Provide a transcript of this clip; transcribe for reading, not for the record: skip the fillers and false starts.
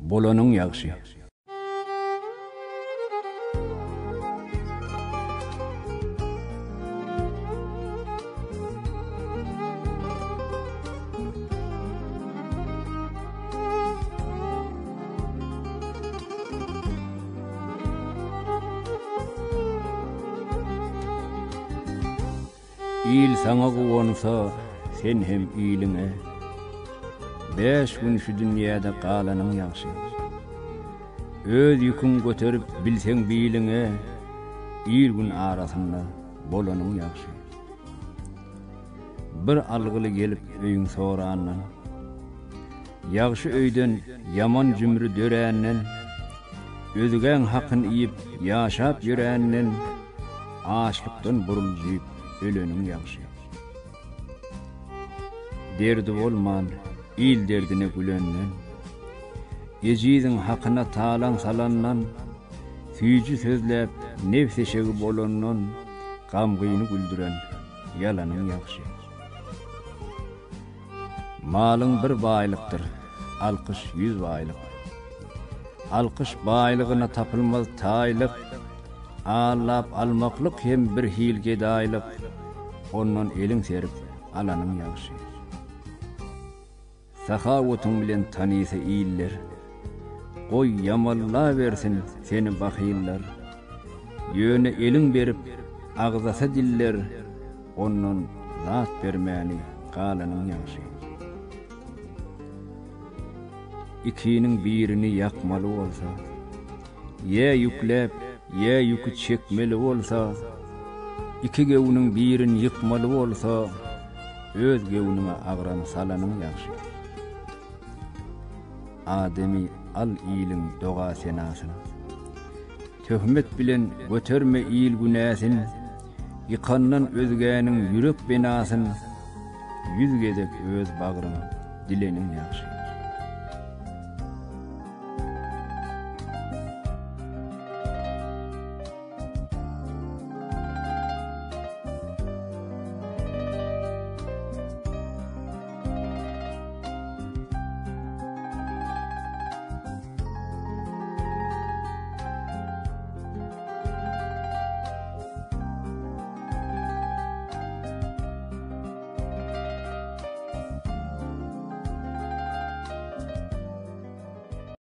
bolanyň ýagşy. Il saňa guwansa, sen hem iliňe. Bäş gün şu dünýäde galanyň ýagşy. Öz ýüküň göterip bilseň biliňe, il-gün arasynda bolanyň ýagşy. Bir algyly gelip öýüň sorandan, Ýagşy öýden ýaman jümri döränden, Özgäň hakyn iýip ýaşap ýöränden, Açlykdan buruljyp öleniň ýagşy. Derdi bolman il derdine gülenden, Ejiziň hakyna talaň salandan, Süýji sözläp nebs eşegi bolandan, Gamgyny güldüren ýalanyň ýagşy. Malyň bir baýlykdyr, alkyş yüz baýlyk. Alkyş baýlygyna tapylmaz taýlyk, Allap almaklyk hem bir hil gedaýlyk, Ondan eliň serip alanyň ýagşy. Sahawatyň bilen tanysa iller, Goý, ýamallabersin seni bahyllar. Ýöne eliň berip agzasa diller, Ondan zat bermäni galanyň ýagşy. Ikiniň birini ýakmaly bolsa, Ýa ýükläp, ýa ýüki çekmeli bolsa, Iki göwnüň birin ýykmaly bolsa, Öz göwnüňe agram salanyň ýagşy. Adamy al iliň doga-senasyn. Töhmet bilen göterme il günäsin, Ýykandan özgäniň ýürek benasyn, Ýüz gezek öz bagryň dileniň ýagşy.